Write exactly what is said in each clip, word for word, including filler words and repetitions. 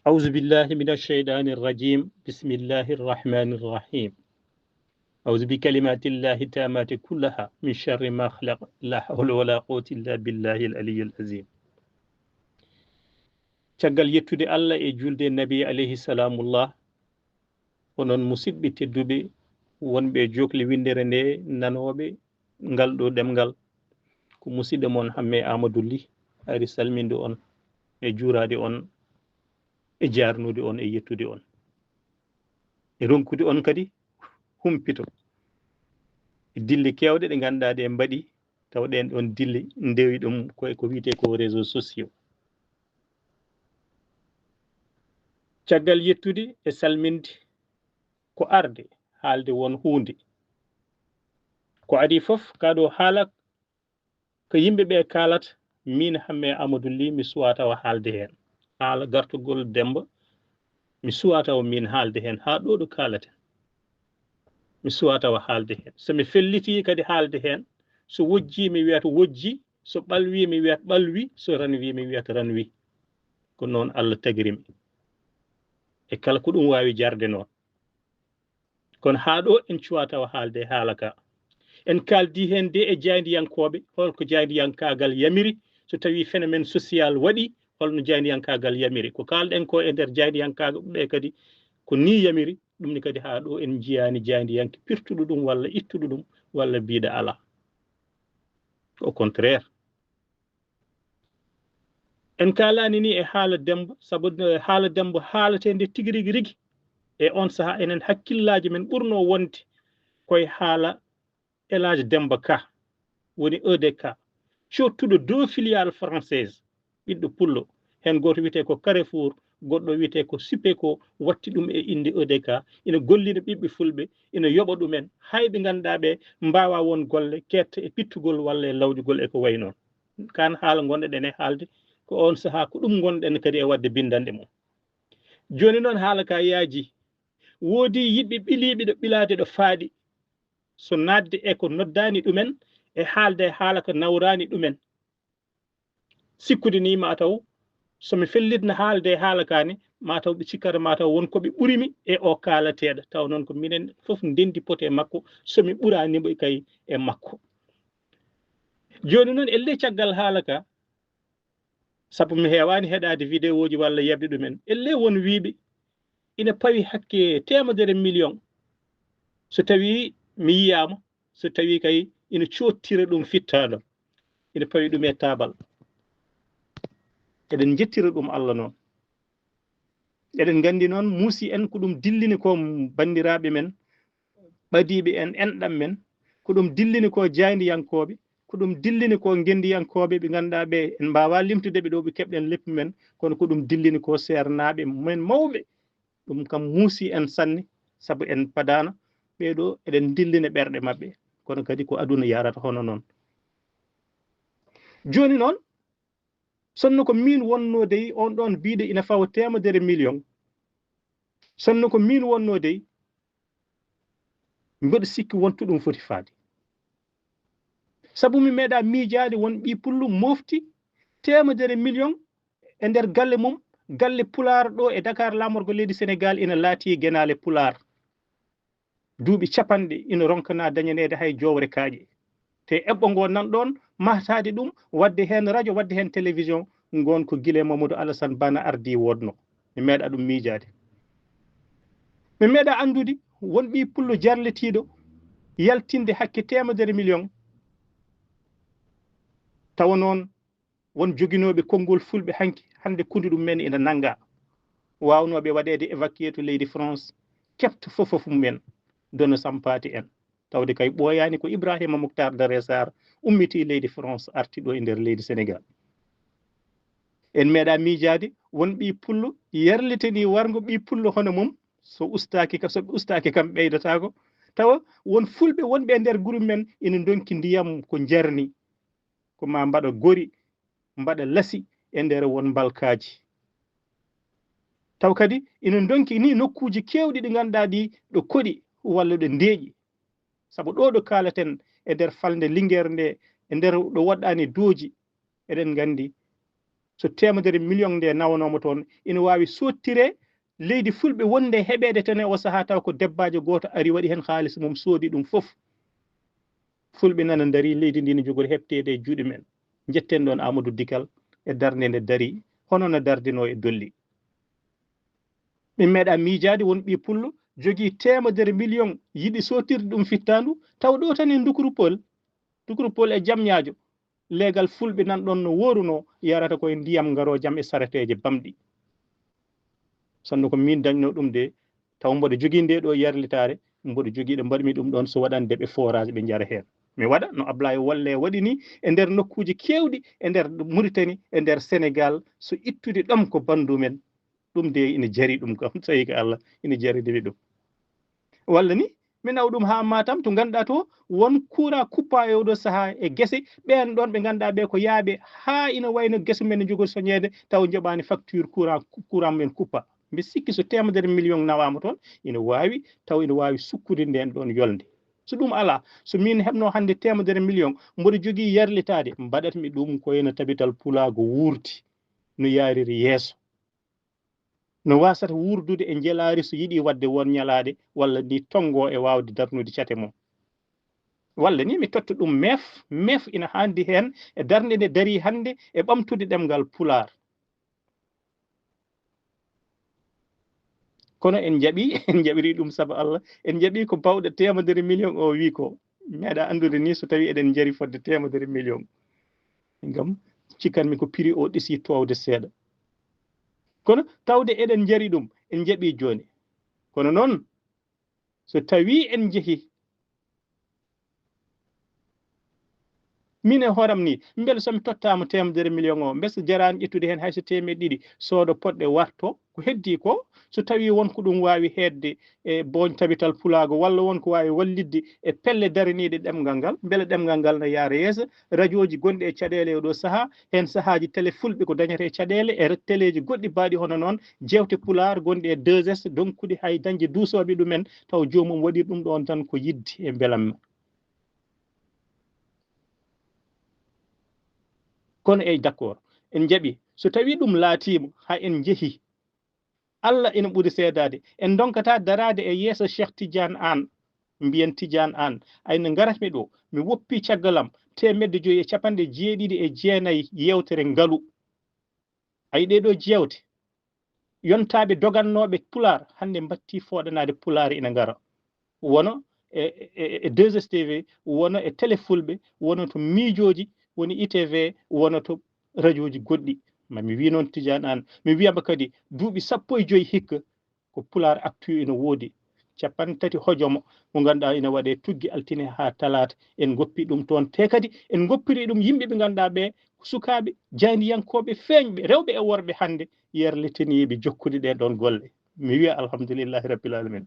أعوذ بالله من الشيطان الرجيم. بسم الله الرحمن الرحيم. أعوذ بكلمات الله التامات كلها من شر ما خلق. لا حول ولا قوة إلا بالله العلي العظيم. Caggal yettude Allah e julde Nabi alayhi salamullah, onon musidɓe tedduɓe wonɓe jokle winndere nde, nanooɓe ngal ɗo ɗemngal, ko musidɗo mon Hamme Amadou Ly ari salminde on e juuraade on e jaarnude on e yettude on e ronkude on kadi humpito e dille keewɗe ɗe ngannduɗaa ɗe mbaɗi, taw ɗen ɗon dille ndewi ɗum ko e ko wiyetee ko réseaux sociaux. Caggal yettude e salminde, ko arde haalde won huunde. Ko adii fof, kaa ɗo haala ko yimɓe ɓe kaalata, miin Hamme Amadou Ly mi suwaa tawa haalde heen. Haala gartugol Demmba, mi suwaa tawa miin haalde heen. Haa ɗo ɗo kaalaten, mi suwaa tawa haalde heen. So mi fellitii kadi haalde heen, so wojjii mi wiyat wojji, so ɓalwii mi wiyat ɓalwi, so ranwii mi wiyat ranwi. Ko noon Allah tagiri mi. E kala ko ɗum waawi jarde noon. Kono haa ɗo en cuwaa tawa haalde e haala ka. En kaaldi heen de e jaayndiyankooɓe, holko jaayndiyankaagal yamiri, so tawii phénomène social waɗi, holno jaayndiyankaagal yamiri. Ko kaalɗen ko e nder jaayndiyankaaɓe ɓe kadi, ko nii yamiri, ɗum ni kadi haa ɗo en njiyaani jaayndiyanke pirtuɗo ɗum walla ittuɗo ɗum walla biiɗa alaa. Au contraire. En kaalaani ni e haala Demmba, sabu, eh, haala Demmba haalateende tigi rigi rigi. E on sahaa enen hakkillaaji men ɓurno wonde koye haala El Hadj Demmba Ka, woni E D K, cottuɗo deux filiales françaises, ɓiɗɗo pullo. Heen gooto wiyetee ko Carrefour, goɗɗo wiyetee ko Supeco, watti ɗum e innde E D K, ina gollina ɓiɓɓe fulɓe, ina yoɓa ɗumen, hay ɓe ngannduɗaa ɓe mbaawaa won golle keedta e pittugol walla e lawƴugol e ko wayi noon. Kaan haala ngonɗen e haalde, ko oon sahaa ko ɗum ngonɗen kadi e waɗde binndanɗe mum. Jooni noon haala ka yaaji, woodi yiɗɓe ɓiliiɓe ɗo ɓilaade ɗo faaɗi, so naatde e ko noddaani ɗumen e haalde e haala ko nawraani ɗumen. Sikkude ni mataw, so mi fellitno haalde e haala ka ni, mataw ɓe cikkata mataw won ko ɓe ɓuri mi e o kaalateeɗo. Taw noon ko minen fof ndenndi pote e makko, so mi ɓuraani mo kay e makko. Jooni noon, elle caggal haala ka, sabu mi heewaani heɗaade vidéoji walla yeɓde ɗumen, elle won wiiɓe ina pawi hakke teemedere million. So tawii mi yiyaama, so tawii kay ina coottira ɗum fittaandu, ina pawi ɗum e taabal. Eɗen njettira ɗum Allah noon. Eɗen nganndi noon, muusi en ko ɗum dillini ko banndiraaɓe men, ɓadiiɓe en, enɗam men, ko ɗum dillini ko jaayndiyankooɓe, ko ɗum dillini ko ngenndiyankooɓe ɓe ngannduɗaa ɓe en mbaawaa limtude ɓe ɗo ɓe keɓɗen leppi men, kono ko ɗum dillini ko seernaaɓe men mawɓe. Ɗum kam muusi en sanne, sabu en padaana ɓee ɗo, eɗen dillina ɓerɗe maɓɓe, kono kadi ko aduna yarata hono noon. Jooni noon, sonno ko miin wonnoo dey on ɗoon biiɗo ina fawa teemedere million, sonno ko miin wonnoo dey, mbeɗo sikki wonto ɗum foti faade. Sabu mi meeɗaa miijaade won ɓii pullo mofti teemedere million e nder galle mum, galle Pulaar ɗo e Dakar, laamorgo leydi Senegaal ina laatii genaale Pulaar. Duuɓi capanɗe ina ronkana dañaneede hay jowre kaaƴe. Te eɓɓo ngo nan ɗoon, mahtaade ɗum, waɗde heen rajo, waɗde heen télévision, ngoon ko gila Mamadou Alassane Bana ardii woodno. Mi meeɗaa ɗum miijaade. Mi meeɗaa anndude won ɓii pullo jarlitiiɗo yaltinde hakke teemedere million. Tawa noon, won joginooɓe konngol fulɓe hanki, hannde kundu ɗum men ina nannga. Waawnooɓe waɗeede évacué to leydi France, keɓta fofof mum en, dono sampaati en. Tawde kay ɓooyaani ko Ibrahima Moctar Daré Sarr ummiti leydi France, arti ɗo e nder leydi Senegaal. En meeɗaa miijaade won ɓii pullo yarlitanii warngo ɓii pullo hono mum, so ustaaki ka, so ɓe ustaaki kam ɓeydataako. Tawa won fulɓe wonɓe e nder groupe men ina ndonki ndiyam ko njarni, ko ma mbaɗa gori, mbaɗa lasi e nder won mbalkaaji. Taw kadi ina ndonki ni nokkuuji keewɗi ɗi ngannduɗaa ɗi ɗo koɗi walla ɗo ndeeƴi. Sabu ɗo ɗo kaalaten e nder falnde Lingeer nde, e nder ɗo woɗɗaani dooji, eɗen nganndi So teemedere million nde nawanooma toon, ina waawi sottire leydi fulɓe wonde heɓeede tan e o sahaa, taw ko debbaajo gooto ari waɗi heen haalis mum, soodi ɗum fof. Fulɓe nana ndari, leydi ndi no jogori heɓteede e juuɗe men. Njetten ɗoon Amadou Dikal e darnde nde dari, hono no dardinoo e dolli. Min meeɗa miijaade won ɓii pullo jogii teemedere million, yiɗi sottirde ɗum fittaandu, taw ɗo tan e Ndukuru Pol, Ndukuru Pol e Jamñaajo, leegal fulɓe nan ɗoon no woorunoo, yarata koye ndiyam ngaroo jam e sareteeje bamɗi. Sanno ko min dañno ɗum de, taw mboɗo jogii nde ɗo yarlitaare, mboɗo jogii ɗo mbaɗmi ɗum ɗoon, so waɗande ɓe forage ɓe njara heen. Mi waɗa no Ablaye Wolle waɗi ni e nder nokkuuji keewɗi, e nder Mauritanie, e nder Sénégal, so ittude ɗom ko banndu men. Ɗum de ina jari ɗum kam, tawi ko Allah, ina jari de ɗum. Walla ni, mi nawa ɗum haa Matam to ngannduɗaa to won courant kuppa e oɗo sahaa e gese, ɓeen ɗoon ɓe ngannduɗaa ɓe ko yaaɓe haa ina wayno gese men ne jogori soñeede, taw njoɓaani facture courant, courant men kuppa. Mbi sikki so teemedere million nawaama toon, ina waawi, taw ina waawi sukkude ndeen ɗoon yolnde. So ɗum alaa, so min heɓno hannde teemedere million, mboɗo jogii yarlitaade, mbaɗatmi ɗum ko ena tabital pulaagu wuurti, no yaariri yeeso. No waasata wuurdude e njelaari so yiɗi waɗde won ñalaaɗe, walla ni tonngo e waawde darnude cate mum. Walla ni mi totta ɗum meef, meef ina haandi heen e darnde nde darii hannde e ɓamtude ɗemngal Pulaar. Kono en njaɓi, en njaɓiri ɗum sabu Allah, en njaɓi ko bawɗo teemedere million o wi ko. Meeɗa anndude ni so tawi eɗen njari fodde teemedere million. Ngam cikkanmi ko prix o ɗisi toowde seeɗa. Kono tawde eɗen njari ɗum, en njaɓi jooni. Kono noon, so tawi en njehi, min e hooram ni, mbele so mi tottaama teemedere million o, mbele so jaraani ƴettude heen hay so teemeɗe ɗiɗi, soodo poɗɗe warto, ko heddi ko, so tawi won ko ɗum waawi heedde e booñ tabital pulaagu, walla won ko waawi wallitde e pelle daraniiɗe ɗemngal ngal, mbele ɗemngal ngal na yaara yeeso, rajooji gonɗi e caɗeele e oɗo sahaa, heen sahaaji tele fulɓe ko dañata e caɗeele, e teleeji goɗɗi baaɗi hono noon, jeewte pulaar gonɗe e deux S, donkuɗi hay dañde duusooɓe ɗumen, taw joomum waɗi ɗum ɗoon tan ko yiɗde e mbelamma. Kono eyi, d'accord, en njaɓi. So tawi ɗum laatiima, haa en njehi, Allah ina ɓuri seedaade. En ndonkata daraade e yeeso Cheikh Tidiane Anne, mbiyen Tidiane Anne, ay no ngaratmi ɗo, mi woppi caggal am teemedde joyi e capanɗe jeeɗiɗi e jeenayi yeewtere ngalu. Ay, ɗee ɗo jeewte, yontaaɓe dogannooɓe Pulaar, hannde mbattii fooɗanaade Pulaar ina ngara. Wono e, e, e deux S T V, wono e tele fulɓe, wono to miijooji, woni I T V, wono to rajooji goɗɗi. Ma mi wi noon Tidiane Anne, mi wiyama kadi duuɓi sappo e joyi hikka, ko Pulaar Actu ina woodi, capanɗe tati hojomo mo ngannduɗaa ina waɗe tuggi altine haa talaata. En ngoppi ɗum toon, te kadi en ngoppiri ɗum yimɓe ɓe ngannduɗaa ɓe ko sukaaɓe, jaayndiyankooɓe, feeñɓe, rewɓe e worɓe hannde, yerlitiniiɓe jokkude ɗeen ɗoon golle. Mi wiya alhamdulillahi rabbil alamin.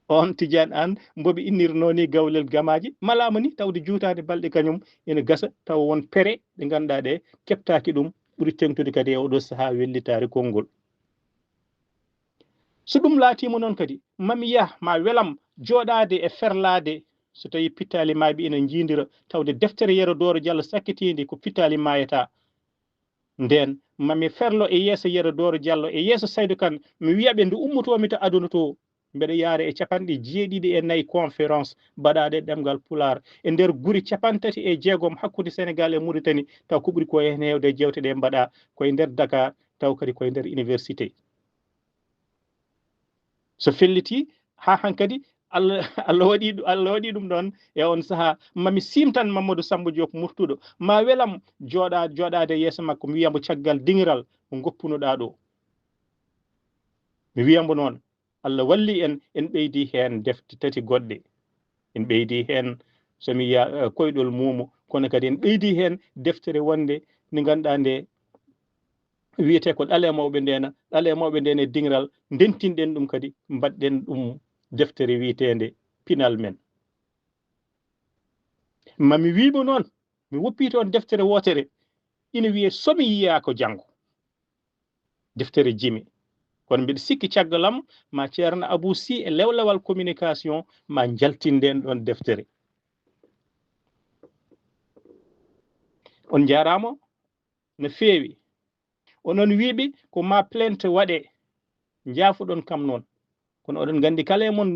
On Tidiane Anne, mbo ɓe innirnoo ni Gawlel Gamaaji, malaama ni tawde juutaani balɗe kañum ina gasa, taw won pere ɗe ngannduɗaa ɗe keɓtaaki ɗum, ɓuri teeŋtude kadi e oɗo sahaa wellitaare konngol. So ɗum laatiima noon kadi, ma mi yah, ma welam jooɗaade e ferlaade, so tawi pittaali maayɓe ina njiindira, tawde deftere Yero Dooro Jallo sakkitiinde ko pittaali maayata. Ndeen, ma mi ferlo e yeeso Yero Dooro Jallo, e yeeso Saydu Kan, mi wiya ɓe nde ummotoomi to aduna to, mbeɗa yaara e capanɗe jeeɗiɗi e nayi conférence baɗaaɗe ɗemngal Pulaar e nder guri capanɗe tati e jeegom hakkunde Senegaal e Muritani, taw ko ɓuri ko heen heewde e jeewte ɗe mbaɗa ko e nder Dakar, taw kadi ko e nder université. So felliti, haa hankadi, Allah, Allah waɗi ɗu-, Allah waɗi ɗum ɗoon e on sahaa. Ma mi siimtan Mamadou Samba Diop Murtuɗo, ma welam jooɗa-, jooɗaade yeeso makko, mi wiya mbo caggal diŋiral mo ngoppunoɗaa ɗo. Mi wiya mbo noon, Allah walli en, en ɓeydi heen defte tati goɗɗe. En ɓeydi heen, so mi yiya, eh, koyɗol muumo, kono kadi en ɓeydi heen deftere wonde nde ngannduɗaa nde wiyetee ko Ɗale Mawɓe Ndeena, Ɗale Mawɓe Ndeena e diŋral, ndentinɗen ɗum kadi, mbaɗɗen ɗum deftere wiyeteende Pinal Men. Ma mi wii mo noon, mi woppi toon deftere wootere, ina wiyee So mi yiyaako janngo. Deftere Jimi. Kono mbiɗa sikki caggal am, ma Ceerno Abou Sy e lewlewal communication, ma njaltin ndeen ɗoon deftere. On njaaraama. No feewi. Onon wiiɓe ko ma plainte waɗe, njaafoɗon kam noon. Kono oɗon nganndi kala e mon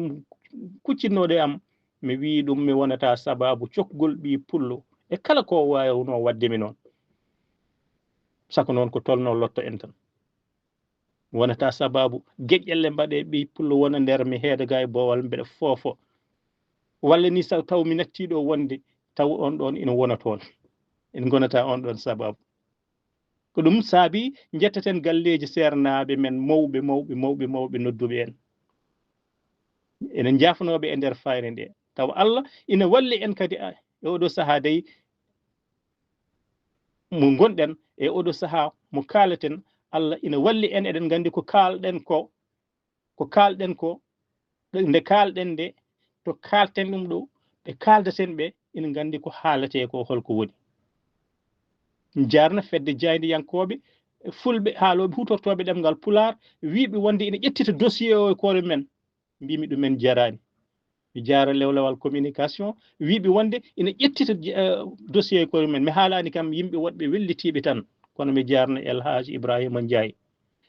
kuccinnooɗo e am, mi wii ɗum mi wonata sabaabu cokgol ɓii pullo e kala ko waawnoo waɗde mi noon. Sako noon ko tolno lotto en tan. Wonata sabaabu geƴƴelle mbaɗe ɓii pullo wona nder mi heeda ga e boowal mbeɗa foofo. Walla ni sa taw mi nattiiɗo wonde taw on ɗoon ina wona toon. En ngonata on ɗoon sabaabu. Ko ɗum saabi njettaten galleeji seernaaɓe men mawɓe, mawɓe, mawɓe, mawɓe nodduɓe en. Enen njaafanooɓe e nder fayre nde. Tawa Allah ina walli en kadi e oɗo sahaa dey mo ngonɗen, e oɗo sahaa mo kaalaten, Allah ina walli en, eɗen nganndi ko kaalɗen ko, ko kaalɗen ko, nde kaalɗen nde, to kaalten ɗum ɗo, ɓe kaaldaten ɓe, ina nganndi ko haaletee ko holko woni. Njaarna fedde jaayndiyankooɓe, fulɓe, haalooɓe, huutortooɓe ɗemngal Pulaar, wiiɓe wonde ina ƴettita dossier o e koore men. Mbimi ɗumen jaraani. Mi jaara lewlewal communication, wiiɓe wonde ina ƴettita, eh, dossier e koore men. Mi haalaani kam yimɓe woɗɓe wellitiiɓe tan, kono mi jaarna El Hadj Ibrahima Ndiaye.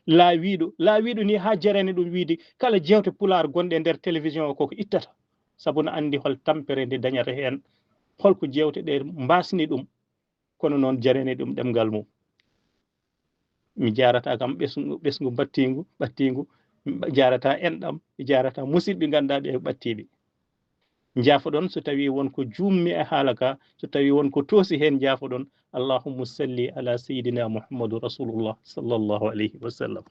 Laawiiɗo, laawiiɗo ni haa jarani ɗum wiide kala jeewte Pulaar gonɗe e nder télévision o koko ittata. Sabu no anndi hol tampere nde dañata heen, holko jeewte ɗe mbaasni ɗum. Kono noon jarani ɗum ɗemngal mum. Mi jaarata kam ɓesngu, ɓesngu mbattiingu, ɓattiingu, mi jaarata enɗam, mi jaarata musidɓe ngannduɗaa ɓe ɓattiiɓe. Njaafoɗon so tawi won ko juummi e haala ka, so tawi won ko toosi heen njaafoɗon. Allahumma salli ala sayyidina Muhammadu Rasulullah sallallahu alayhi wa sallam.